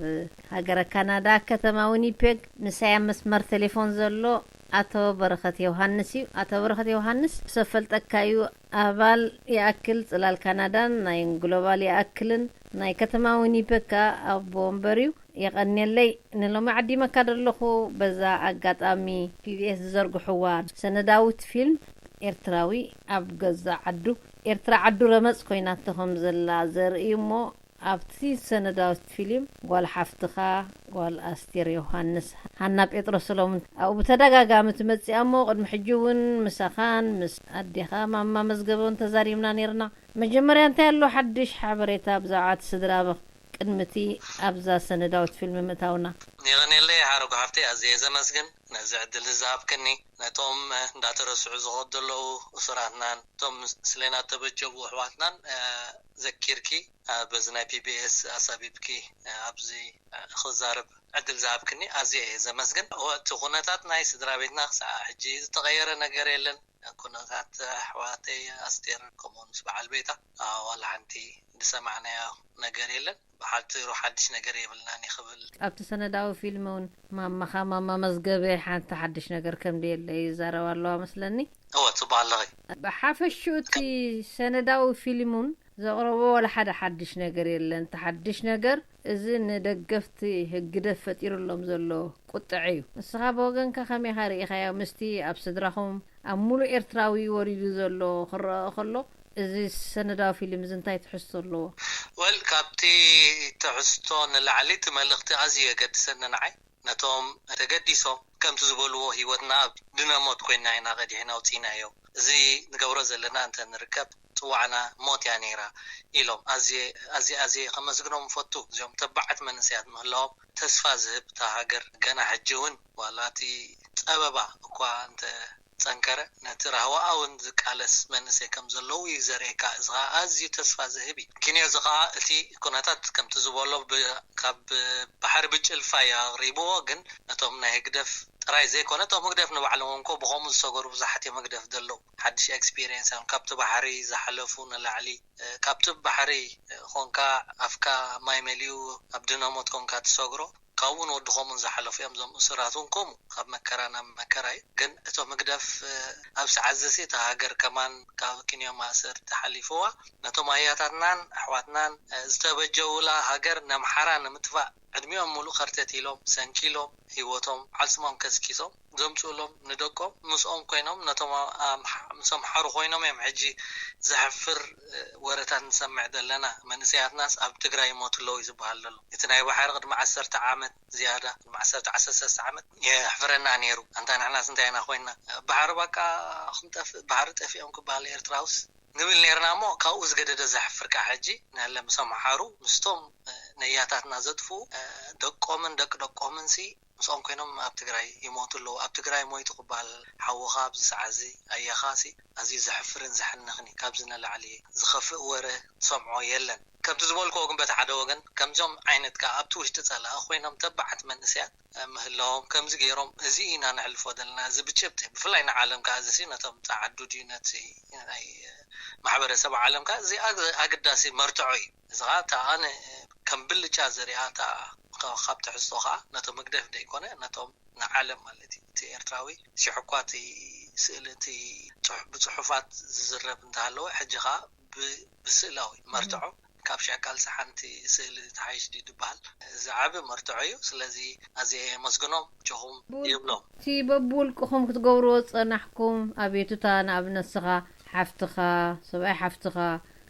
ሃገረ ካናዳ ከተማ ዊኒፔግ ምሳይ ኣብ መስመር ቴሌፎን ዘሎ ኣቶ በረኸት ዮሃንስ እዩ። ኣቶ በረኸት ዮሃንስ ሰፈልጠካ እዩ። ኣባል ይኣክል ጽላል ካናዳን ናይ ግሎባል ይኣክልን ናይ ከተማ ዊኒፔግ ከኣ ኣቦ ወንበር እዩ። የቐንየለይ። ንሎሚ ዓዲመካ ዘለኹ በዛ ኣጋጣሚ ፒቢኤስ ዝዘርግሕዋ ሰነዳዊት ፊልም ኤርትራዊ ኣብ ገዛ ዓዱ፣ ኤርትራ ዓዱ ረመጽ ኮይናቶ ከም ዘላ ዘርኢ እሞ ኣብቲ ሰነዳዊት ፊልም ጓል ሓፍትኻ ጓል ኣስቴር ዮሃንስ፣ ሃና ጴጥሮስ ሰሎሙን ኣብኡ ብተደጋጋሚ ትመጽእ እሞ ቅድሚ ሕጂ እውን ምሳኻን ምስ ኣዴኻ ማማ መዝገበን ተዛሪብና ነይርና። መጀመርያ እንታይ ኣሎ ሓድሽ ሓበሬታ ብዛዕባ እቲ ስድራ ኣበኽ ቅድሚ እቲ ኣብዛ ሰነዳዊት ፊልም ምእታውና? የቐንየለይ ሓረጉ ሓፍተይ፣ ኣዝየ ዘመስግን ነዚ ዕድል ዝሃብክኒ። ነቶም እንዳተረስዑ ዝኸዱ ዘለዉ እሱራትናን እቶም ስሌና ተበጀቡ ኣሕዋትናን ዘኪርኪ በዚ ናይ ፒቢኤስ ኣሳቢብኪ ኣብዚ ክዛረብ ዕድል ዝሃብክኒ ኣዝየ እየ ዘመስግን። እቲ ኩነታት ናይ ስድራ ቤትና ክሳዕ ሕጂ ዝተቐየረ ነገር የለን። ኩነታት ኣሕዋተይ ኣስቴር ከምኡውን ምስ በዓል ቤታ ዋላ ሓንቲ ዝሰማዕናዮ ነገር የለን። ብሓፂሩ ሓድሽ ነገር የብልናን እዩ ክብል። ኣብቲ ሰነዳዊ ፊልም እውን ማማኻ ማማ መዝገበ ሓንቲ ሓድሽ ነገር ከም ደየለ ይዛረባ ኣለዋ መስለኒ። እወ፣ ጽቡቕ ኣለኺ። ብሓፈሽኡ እቲ ሰነዳዊ ፊልም እውን ዘቕረቦ ዋላ ሓደ ሓድሽ ነገር የለን። እቲ ሓድሽ ነገር እዚ ንደገፍቲ ህግደፍ ፈጢሩሎም ዘሎ ቁጥዐ እዩ። ንስኻ ብወገንካ ከመይ ኢኻ ርኢኻዮ? ምስቲ ኣብ ስድራኹም ኣብ ሙሉእ ኤርትራዊ ወሪዱ ዘሎ ክረኣ ከሎ፣ እዚ ሰነዳዊ ፊልም እዚ እንታይ ትሕዝቶ ኣለዎ? Well፣ ካብቲ ትሕዝቶ ንላዕሊ እቲ መልእኽቲ ኣዝዩ የገድሰኒ ንዓይ። ነቶም ተገዲሶም ከምቲ ዝበልዎ ህይወትና ኣብ ድነ ሞት ኮይና ኢና ቀዲሕና ኣውፂእናዮ። እዚ ንገብሮ ዘለና እንተ ንርከብ ፅዋዕና ሞት እያ ነይራ ኢሎም ኣዝየ ኣዝየ ኣዝየ ከመስግኖም እፈቱ። እዚኦም ተባዓት መንእሰያት ምህላዎም ተስፋ ዝህብ፣ እታ ሃገር ገና ሕጂ እውን ዋላ እቲ ፀበባ እኳ እንተ ፀንከረ ነቲ ራህዋኣ እውን ዝቃለስ መንእሰይ ከም ዘለዉ እዩ ዘርእየካ። እዚ ከዓ ኣዝዩ ተስፋ ዝህብ እዩ። ግን እዚ ከዓ እቲ ኩነታት ከምቲ ዝበሎ ብ- ካብ ባሕሪ ብጭልፋ እዩ ኣቕሪብዎ። ግን ነቶም ናይ ህግደፍ ጥራይ ዘይኮነ እቶም ህግደፍ ንባዕሎም እንኮ ብኸምኡ ዝሰገሩ ብዙሓት እዮም ህግደፍ ዘለዉ። ሓድሽ ኤክስፒሪየንስ እዮም ካብቲ ባሕሪ ዝሓለፉ ንላዕሊ እ፣ ካብቲ ባሕሪ እ፣ ኾንካ ኣፍካ ማይ መሊኡ ኣብ ድነሞት ኮንካ ትሰግሮ ካብኡን ወዲ ኸሙን ዝሓለፉ እዮም። እዞም እሱራት እውን ከምኡ ካብ መከራ ናብ መከራ እዩ። ግን እቶም ህግደፍ እ፣ ኣብ ሰዓት ዘሲ እታ ሃገር ከማን ካብ ክንዮ ማእሰርቲ ሓሊፍዋ ነቶም ኣያታትናን ኣሕዋትናን እ፣ ዝተበጀውላ ሃገር ነምሓራ ንምጥፋእ ዕድሚኦም ሙሉእ ከርተት ኢሎም ሰንኪሎም ህይወቶም ዓልስሞም ከስኪሶም ዘምፅእሎም ንደቆም ምስኦም ኮይኖም ነቶም ኣምሓ- ምስ ኣምሓሩ ኮይኖም እዮም ሕጂ ዘሕፍር እ፣ ወረታት ንሰምዕ ዘለና። መንእሰያትናስ ኣብ ትግራይ ይሞቱ ኣለዉ እዩ ዝበሃል ዘሎ። እቲ ናይ ባሕሪ ቅድሚ ዓሰርተ ዓመት ዝያዳ ቅድሚ ዓሰርተ ዓሰርተ ሰለስተ ዓመት የሕፍረና ነይሩ። ኣንታ ንሕናስ እንታይ ኢና ኮይንና? ባሕሪ በቃ ክንጠፍእ ባሕሪ ጠፊኦም ክበሃል ኤርትራውስ ንብል ነርና እሞ ካብኡ ዝገደደ ዘሕፍር ከዓ ሕጂ ንለ ምስ ኣምሓሩ ምስቶም ነያታትና ዘጥፍኡ ደቆምን ደቂ ደቆምን ሲ ምስኦም ኮይኖም ኣብ ትግራይ ይሞቱ ኣለዉ። ኣብ ትግራይ ሞይቱ ክበሃል ሓውኻ ኣብዚ ሰዓት እዚ ኣያኻ ሲ ኣዝዩ ዘሕፍርን ዘሕንኽን እዩ። ካብዚ ንላዕሊ ዝኸፍእ ወረ ትሰምዖ የለን። ከምቲ ዝበልክዎ ግን በቲ ሓደ ወገን ከምዚኦም ዓይነት ከዓ ኣብቲ ውሽጢ ፀላኢ ኮይኖም ተባዓት መንእሰያት ምህላዎም ከምዚ ገይሮም እዚ ኢና ነሕልፎ ዘለና። እዚ ብጭብጢ ብፍላይ ንዓለም ከዓ እዚ ሲ ነቶም ፃዓዱ ድዩ ነቲ ናይ ማሕበረሰብ ዓለም ከዓ እዚ ኣግ- ኣገዳሲ መርትዖ እዩ። እዚ ከዓ እታ ኣነ ከም ብልጫ ዝሪኣ እታ ካብ ትሕዝቶ ከዓ ነቶም ህግደፍ ዘይኮነ ነቶም ንዓለም ማለት እዩ። እቲ ኤርትራዊ ሽሕኳ እቲ ስእሊ እቲ ጽሑ- ብጽሑፋት ዝዝረብ እንተሃለወ ሕጂ ከዓ ብ- ብስእላዊ መርትዖ ካብ ሽዕ ካልሲ ሓንቲ ስእሊ ተሓይሽ ድዩ ዝበሃል እዚ ዓቢ መርትዖ እዩ። ስለዚ ኣዝየ የመስግኖም ጆኹም ይብሎም። እቲ በብውልቅኹም ክትገብርዎ ዝጸናሕኩም ኣቤቱታ ንኣብነት ስኻ ሓፍትኻ ሰብኣይ ሓፍትኻ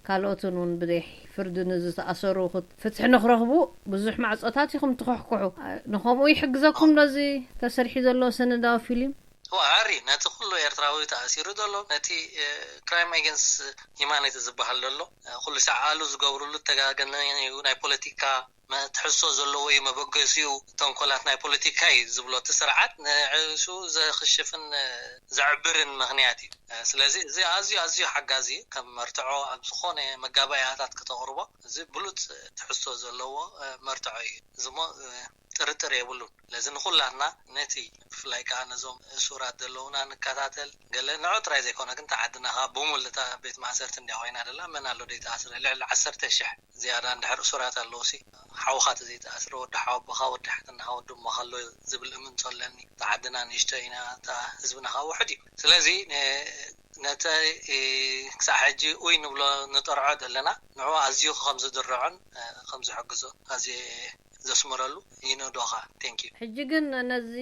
ካልኦትን እውን ብዘይ ፍርዲ ንዝተኣሰሩ ክት-፣ ፍትሒ ንክረኽቡ ብዙሕ ማዕጾታት ኢኹም ትኹሕኩሑ። እ፣ ንኸምኡ ይሕግዘኩም ዶ እዚ ተሰሪሑ ዘሎ ሰነዳዊ ፊልም? እዋ፣ ሃሪ፣ ነቲ ኩሉ ኤርትራዊ ተኣሲሩ ዘሎ፣ ነቲ፣ እ፣ ክራይም ኣጌንስት ሂማኒቲ ዝበሃል ዘሎ፣ እ፣ ኩሉ ሻዕ ኣሉ ዝገብሩሉ ተጋገነ እዩ፣ ናይ ፖለቲካ መ-፣ ትሕዝቶ ዘለዎ እዩ፣ መበገሲኡ ተንኮላት ናይ ፖለቲካ እዩ ዝብሎ እቲ ስርዓት ንዕሱ ዘኽሽፍን፣ እ፣ ዘዕብርን ምኽንያት እዩ። እ፣ ስለዚ እዚ ኣዝዩ፣ ኣዝዩ ሓጋዚ እዩ። ከም መርትዖ ኣብ ዝኾነ መጋባእያታት ክተቕርቦ፣ እዚ ብሉጽ ትሕዝቶ ዘለዎ፣ እ፣ መርትዖ እዩ። እዚ እሞ፣ እ፣ ጥርጥር የብሉን። ስለዚ ንኹላትና ነቲ፣ ብፍላይ ከኣ ነዞም እሱራት ዘለዉና ንከታተል፣ ገለ ንዑ ጥራይ ዘይኮነ ግን፣ እታ ዓድና ከኣ ብሙሉእ እታ ቤት ማእሰርቲ እንድያ ኮይና ደላ፣ መን ኣሎ ዘይተኣስረ? ልዕሊ ዓሰርተ ሽሕ ዝያዳ እንድሕር እሱራት ኣለዉ ሲ፣ ሓውኻ ተዘይተኣስረ፣ ወዲ ሓወቦኻ፣ ወዲ ሓትናኻ፣ ወዲ እሞኻ ኣሎ ዝብል እምንቶ ኣለኒ። እታ ዓድና ንእሽቶ ኢና፣ እታ ህዝብና ከኣ ውሑድ እዩ። ስለዚ፣ ነ-፣ ነቲ፣ እ፣ ክሳዕ ሕጂ ኡይ ንብሎ ንጠርዖ ዘለና፣ ንዑ ኣዝዩ ከም ዝድርዖን፣ እ፣ ከም ዝሕግዞ ኣዝየ ዘስምረሉ ይነዶኻ። ቴንክ ዩ። ሕጂ ግን ነዚ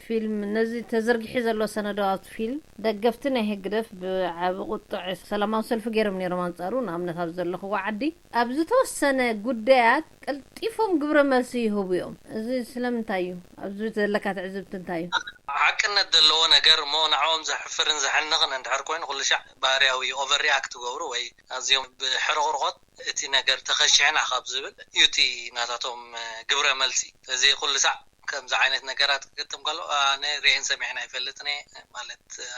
ፊልም፣ ነዚ ተዘርጊሑ ዘሎ ሰነዳዊ ፊልም፣ ደገፍቲ ናይ ህግደፍ ብዓቢ ቁጥዕ ሰላማዊ ሰልፊ ገይሮም ነይሮም ኣንጻሩ። ንኣብነት፣ ኣብ ዘለኽዎ ዓዲ፣ ኣብ ዝተወሰነ ጉዳያት ቀልጢፎም ግብረ መልሲ ይህቡ እዮም። እዚ ስለምንታይ እዩ? ኣብዚ ዘለካ ትዕዝብቲ እንታይ እዩ? ሓቅነት ዘለዎ ነገር እሞ ንዕኦም ዘሕፍርን ዘሕንቕን እንድሕር ኮይኑ፣ ኩሉ ሻዕ ባህርያዊ ኦቨር ሪኣክት ትገብሩ ወይ ኣዝዮም ብሕርቕርቖት እቲ ነገር ተኸሺሕና ካብ ዝብል እዩ እቲ ናታቶም፣ እ፣ ግብረ መልሲ። ስለዚ ኩሉ ሳዕ ከምዚ ዓይነት ነገራት ክግጥም ከሎ፣ ኣነ ርእየን ሰሚዐን ኣይፈልጥን እየ። ማለት፣ እ፣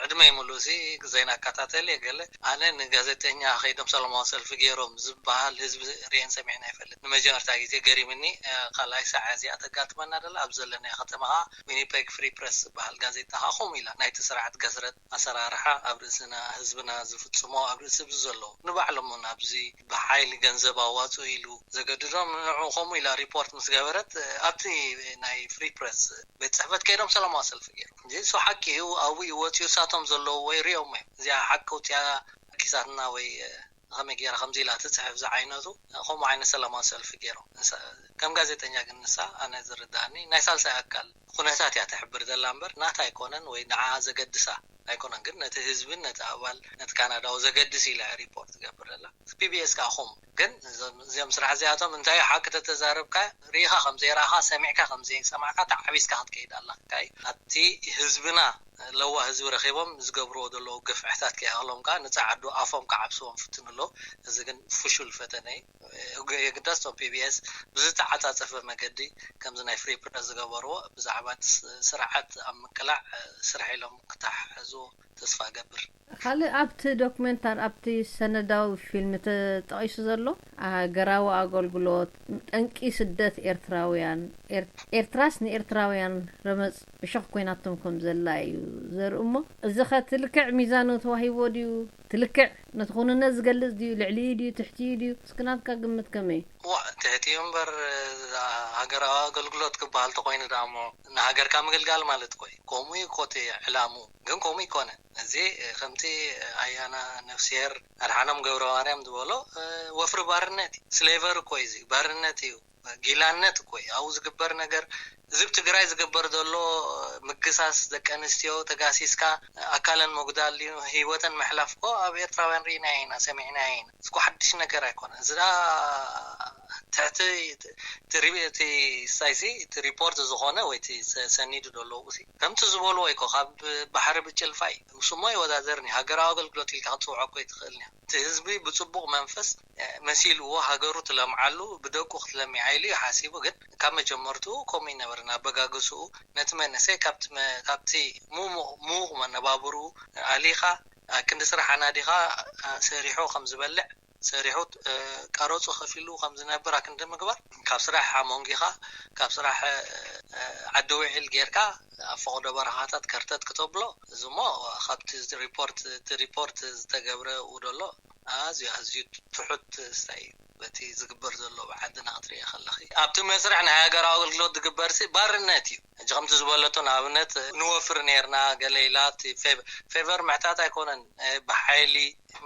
ዕድመይ ሙሉእ ሲ ዜና እከታተል እየ። ገለ ኣነ ንጋዜጠኛ ከይዶም ሰላማዊ ሰልፊ ገይሮም ዝበሃል ህዝቢ ርእየን ሰሚዐን ኣይፈልጥ። ንመጀመርታ ግዜ ገሪምኒ፣ እ፣ ካልኣይ ሳዕ እዚኣ ተጋጥመና ደላ። ኣብ ዘለናዮ ከተማ ኸዓ ዊኒፔግ ፍሪ ፕረስ ዝበሃል ጋዜጣ ኸዓ ከምኡ ኢላ ናይቲ ስርዓት ገስረጥ ኣሰራርሓ ኣብ ርእስና ህዝብና ዝፍጽሞ ኣብ ርእሲ እዚ ዘለዉ ንባዕሎም እውን ኣብዚ ብሓይሊ ገንዘብ ኣዋጽኡ ኢሉ ዘገድዶም ንዑ ከምኡ ኢላ ሪፖርት ምስ ገበረት ኣብቲ ናይ ፍሪ ፕረስ ቤት ጽሕፈት ከይዶም ሰላማዊ ሰልፊ ገይሮም። እዚ እሱ ሓቂ እዩ፣ ኣብኡ እዩ ወጺኡ፣ እሳቶም ዘለውዎ ይርእዮም እዮም። እዚኣ ሓቂ ውጽያ ኪሳትና ወይ ከመይ ገይራ ከምዚ ኢላ ትጽሕፍ ዝዓይነቱ ከምኡ ዓይነት ሰላማዊ ሰልፊ ገይሮም። ንሳ-፣ ከም ጋዜጠኛ ግን ንሳ ኣነ ዝርድኣኒ ናይ ሳልሳይ ኣካል ኩነታት እያ ትሕብር ዘላ እምበር ናታ ኣይኮነን ወይ ንዓ ዘገድሳ ኣይኮነን። ግን ነቲ ህዝብን ነቲ ኣባል ነቲ ካናዳዊ ዘገድስ ኢላ እያ ሪፖርት ትገብር ዘላ። ፒ ቢ ኤስ ከኣ ከምኡ። ግን እዞም፣ እዚኦም ስራሕ እዚኣቶም እንታይ ሓቂ ተተዛረብካ ርኢኻ ከም ዘይረኣኻ ሰሚዕካ ከም ዘይሰማዕካ ተዓቢስካ ክትከይድ ኣለካ። ኣብቲ ህዝብና ለዋህ ህዝቢ ረኺቦም ዝገብርዎ ዘለዉ ግፍዕታት ከይኣኽሎም ከኣ ንጸዓዱ ኣፎም ክዓብስዎም ፍትኑ ኣለዉ። እዚ ግን ፍሹል ፈተነ እዩ። የግዳስ እቶም ፒ ቢ ኤስ ብዝተዓጻጸፈ መገዲ ከምዚ ናይ ፍሪ ፕረስ ዝገበርዎ ብዛዕባ እቲ ስ-፣ ስርዓት ኣብ ምቅላዕ ስራሕ ኢሎም ክተሓሕዝዎ ተስፋ እገብር። ካልእ ኣብቲ ዶክመንታር፣ ኣብቲ ሰነዳዊ ፊልም ተጠቒሱ ዘሎ ሃገራዊ ኣገልግሎት፣ ጠንቂ ስደት ኤርትራውያን፣ ኤር-፣ ኤርትራስ ንኤርትራውያን ረመጽ እሾኽ ኮይናቶም ከም ዘላ እዩ ዘርኢ እሞ፣ እዚ ኸ እቲ ልክዕ ሚዛኑ ተዋሂብዎ ድዩ? እቲ ልክዕ ነቲ ኩንነት ዝገልጽ ድዩ? ልዕሊኡ ድዩ? ትሕቲኡ ድዩ? እስኪ ናትካ ግምት ከመይ እዩ? ዋ፣ ትሕቲኡ እምበር፣ እዛ ሃገራዊ ኣገልግሎት ክበሃል ተኾይኑ ደኣ እሞ፣ ንሃገርካ ምግልጋል ማለት እኮ እዩ። ከምኡ እዩ እኮ እቲ ዕላምኡ። ግን ከምኡ ኣይኮነን። እዚ ከምቲ ኣያና ነፍስሄር ኣድሓኖም ገብረማርያም ዝበሎ፣ ወፍሪ ባርነት እዩ። ስሌቨሪ እኮ እዩ እዚ። ባርነት እዩ። ጊላነት እኮ እዩ ኣብኡ ዝግበር ነገር። እዚ ኣብ ትግራይ ዝግበር ዘሎ ምግሳስ ደቂ ኣንስትዮ ተጋሲስካ ኣካለን ምጉዳል እዩ፣ ህይወተን ምሕላፍ እኮ ኣብ ኤርትራውያን ርኢናዮ ኢና፣ ሰሚዕናዮ ኢና። እዚ እኮ ሓድሽ ነገር ኣይኮነን። እዚ ደኣ ትሕቲ እቲ ሪ-፣ እቲ ሳይሲ እቲ ሪፖርት ዝኾነ ወይ እቲ ሰ-፣ ሰኒዱ ዘሎ እሲ ከምቲ ዝበልዎ እኮ ካብ ባሕሪ ብጭልፋ እዩ። ምስ እሞ ይወዳደርኒ ሃገራዊ ኣገልግሎት ኢልካ ክትፅውዖ እኮ ኣይትኽእልን ኢኻ። እቲ ህዝቢ ብፅቡቕ መንፈስ መሲልዎ ሃገሩ ትለምዓሉ ብደቁ ክትለምዓ ኢሉ እዩ ሓሲቡ። ግን ካብ መጀመርትኡ ከምኡ ይነበርን ኣበጋግስኡ ነቲ መንእሰይ ካብቲ መ-፣ ካብቲ ምሙቕ ምዉቕ መነባብርኡ ኣሊኻ ኣክንዲ ስራሕ ኣናዲኻ ሰሪሑ ከም ዝበልዕ ሰሪሑ ቀረፁ ከፊሉ ከም ዝነብር ኣክንዲ ምግባር ካብ ስራሕ ኣሞንጊኻ ካብ ስራሕ ዓዲ ውዒል ጌርካ ኣብ ፈቕዶ በረኻታት ከርተት ክተብሎ እዚ እሞ ካብቲ ሪፖርት እቲ ሪፖርት ዝተገብረ ውደሎ ኣዝዩ ኣዝዩ ትሑት ስታይ በቲ ዝግበር ዘሎ ብዓድና ክትሪኦ ከለኺ ኣብቲ መስርሕ ናይ ሃገራዊ ኣገልግሎት ዝግበር ሲ ባርነት እዩ። ሕጂ ከምቲ ዝበለቶ ንኣብነት ንወፍር ነርና ገለ ኢላ እቲ ፌቨር ምሕታት ኣይኮነን፣ ብሓይሊ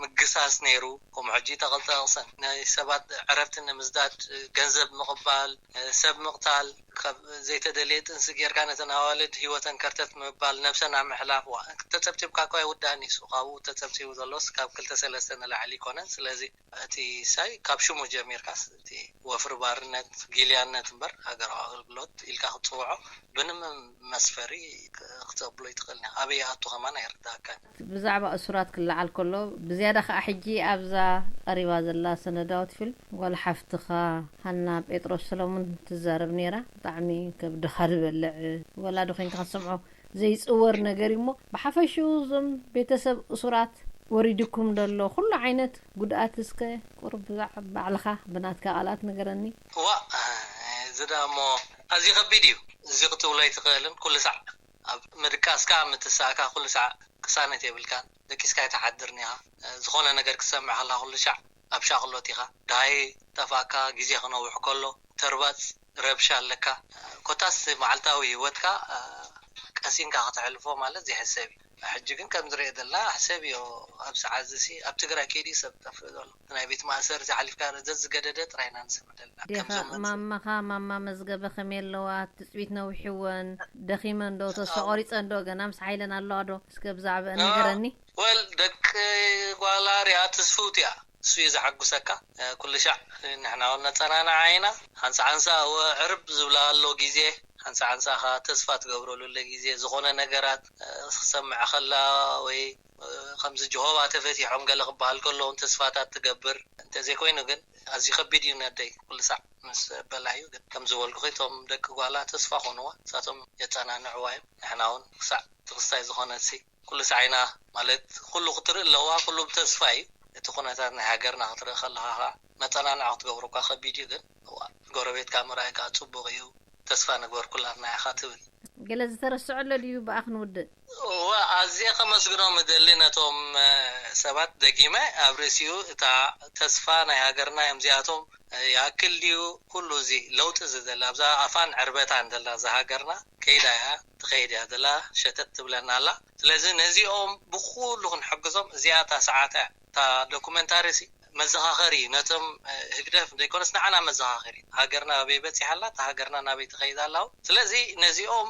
ምግሳስ ነይሩ። ከምኡ ሕጂ ተቐልጠቕሰን ናይ ሰባት ዕረፍቲ ንምዝዳድ ገንዘብ ምቕባል፣ ሰብ ምቕታል፣ ካብ ዘይተደለየ ጥንሲ ጌርካ ነተን ኣዋልድ ህይወተን ከርተት ምባል፣ ነብሰን ኣብ ምሕላፍ ተጸብጺብካ እኳ ይውዳእን እዩ። ካብኡ ተጸብጺቡ ዘሎስ ካብ ክልተ ሰለስተ ንላዕሊ ይኮነን። ስለዚ እቲ ሳይ ካብ ሽሙ ጀሚርካስ እቲ ወፍሪ ባርነት ጊልያነት እምበር ሃገራዊ ኣገልግሎት ኢልካ ክትጽውዖ ብንም መስፈሪ ክትብሎ ይትኽእል። ኣበይ ኣቱ ከማን ኣይርዳእካን። ብዛዕባ እሱራት ክለዓል ከሎ ብዝያዳ ከዓ ሕጂ ኣብዛ ቀሪባ ዘላ ሰነዳዊት ፊልም ጓል ሓፍትኻ ሃና ጴጥሮስ ሰለሙን ትዛረብ ነይራ። ብጣዕሚ ከብድኻ ዝበልዕ ወላዲ ኮይንካ ክትሰምዖ ዘይፅወር ነገር እዩ። እሞ ብሓፈሽኡ እዞም ቤተሰብ እሱራት ወሪድኩም ደሎ ኩሉ ዓይነት ጉድኣት እስከ ቁሩብ ብዛዕ ባዕልኻ ብናትካ ቃላት ንገረኒ። ዋ፣ እዚ ደኣ እሞ ኣዝዩ ከቢድ እዩ። እዚ ክትብሎ ኣይትኽእልን። ኩሉ ሳዕ ኣብ ምድቃስካ ምትሳእካ ኩሉ ሳዕ ቅሳነት የብልካን። ደቂስካ ኣይትሓድርን ኢኻ። ዝኾነ ነገር ክትሰምዕ ከላ ኩሉ ሻዕ ኣብ ሻቕሎት ኢኻ። ደሃይ ጠፍኣካ ግዜ ክነውሕ ከሎ ተርባጽ ረብሻ ኣለካ። ኮታስ መዓልታዊ ህይወትካ ቀሲንካ ከተሕልፎ ማለት ዘይሕሰብ እዩ። ሕጂ ግን ከም ዝሪኦ ዘለና ሕሰብ እዮ። ኣብ ሰዓት እዚ ኣብ ትግራይ ከይዲ ሰብ ጠፍእ ዘሎ ናይ ቤት ማእሰርቲ ሓሊፍካ ዘዝገደደ ጥራይ ኢና ንሰምዕ ዘለና። ዲኻ ከምዞም መን- ማማኻ ማማ መዝገበ ከመይ ኣለዋ? ትጽቢት ነዊሕወን ደኺመን ዶ ተስፋ ኣዎ። ቆሪጸን ዶ ገና ምስ ሓይለን ኣለዋ ዶ? እስከ ብዛዕባአን ኖ። ንገረኒ። ወል ደቂ ጓላ ሪኣ ትስፍውቲ እያ። እሱ እዩ ዘሐጉሰካ። ኩሉ ሻዕ ንሕና እውን ነጸናንዓ ኢና። ሓንሳ ሓንሳ እወ ዕርብ ዝብላ ኣሎ ግዜ፣ ሓንሳ ሓንሳ ኸዓ ተስፋ ትገብረሉ ኣሎ ግዜ። ዝኾነ ነገራት ክሰምዕ ከላ ወይ ከምዚ ጀሆባ ተፈቲሖም ገለ ክበሃል ከለዎም ተስፋታት ትገብር። እንተዘይኮይኑ ግን ኣዝዩ ከቢድ እዩ ነደይ። ኩሉ ሳዕ ምስ በላዩ ግን ከም ዝበልኩኺ እቶም ደቂ ጓላ ተስፋ ኮንዋ። ንሳቶም የጸናንዕዋ እዮም። ንሕና እውን ክሳዕ ትኽስታይ ዝኾነትሲ ኩሉ ሳዕ ኢና ማለት ኩሉ ክትርኢ ኣለዋ። ኩሉ ብተስፋ እዩ። እቲ ኩነታት ናይ ሃገርና ክትርኢ ከለኻ ኸዓ መጸናንዒ ክትገብሮ እኳ ከቢድ እዩ። ግን እዋ፣ ጎረቤትካ ምርኣይ ከዓ ጽቡቕ እዩ። ተስፋ ንግበር ኩላትና ኢኻ ትብል። ገለ ዝተረስዐ ኣሎ ድዩ ብኣ ክንውድእ? እዋ፣ ኣዝየ ከመስግኖም እደሊ ነቶም ሰባት። ደጊመ ኣብ ርእሲኡ እታ ተስፋ ናይ ሃገርና እዮም እዚኣቶም። ይኣክል ድዩ ኩሉ እዚ ለውጢ ዝደሊ ኣብዛ ኣፋን ዕርበታን ዘላ እዛ ሃገርና? ከይዳ እያ ትኸይድ እያ ዘላ። ሸተት ትብለና ኣላ። ስለዚ ነዚኦም ብኩሉ ክንሕግዞም እዚኣ እታ ሰዓት እያ። እታ ዶኩመንታሪ ሲ መዘኻኸሪ እዩ ነቶም ህግደፍ ዘይኮነስ ንዓና መዘኻኸሪ። ሃገርና ኣበይ በፂሓ ኣላ፣ እታ ሃገርና ናበይ ትኸይድ ኣላ? ስለዚ ነዚኦም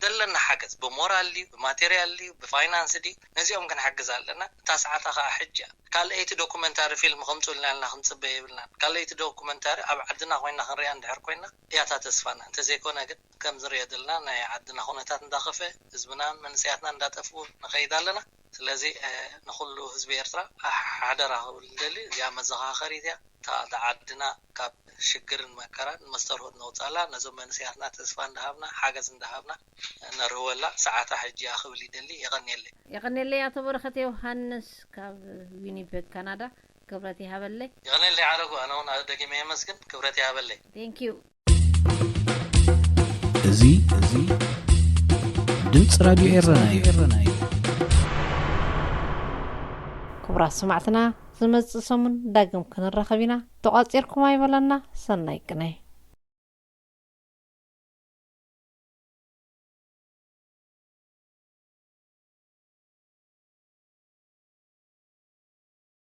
ዘለና ሓገዝ ብሞራል ድዩ ብማቴርያል ድዩ ብፋይናንስ ድዩ ነዚኦም ክንሕግዝ ኣለና። እታ ሰዓታ ከዓ ሕጂ እያ። ካልኣይቲ ዶኩመንታሪ ፊልም ከምፁልና ኢልና ክንፅበ የብልናን። ካልኣይቲ ዶኩመንታሪ ኣብ ዓድና ኮይና ክንሪኣ እንድሕር ኮይና እያታ ተስፋና። እንተዘይኮነ ግን ከም ዝሪኦ ዘለና ናይ ዓድና ኩነታት እንዳኸፈ ህዝብናን መንእሰያትና እንዳጠፍኡ ንኸይድ ኣለና። ስለዚ ንኩሉ ህዝቢ ኤርትራ ሓደራ ክብል ደሊ እዚኣ መዘኻኸሪት እያ። እታ ዓድና ካብ ሽግርን መከራን መስተርሆት ነውፃላ። ነዞም መንእሰያትና ተስፋ እንዳሃብና ሓገዝ እንዳሃብና ነርህወላ ሰዓታ ሕጂ እያ ክብል ይደሊ። የቐንየለይ። የቐንየለይ ኣቶ በረኸት ዮሃንስ ካብ ዊኒፔግ ካናዳ። ክብረት ይሃበለይ። የቐንየለይ ሓረጉ። ኣነ እውን ደጊመ የመስግን። ክብረት ይሃበለይ። Thank you። እዚ እዚ ድምፂ ራድዮ ኤረና እዩ። ክቡራት ሰማዕትና፣ ዝመጽእ ሰሙን ዳግም ክንራኸብ ኢና። ተቋጺርኩም ኣይበለና። ሰናይ ቅነ።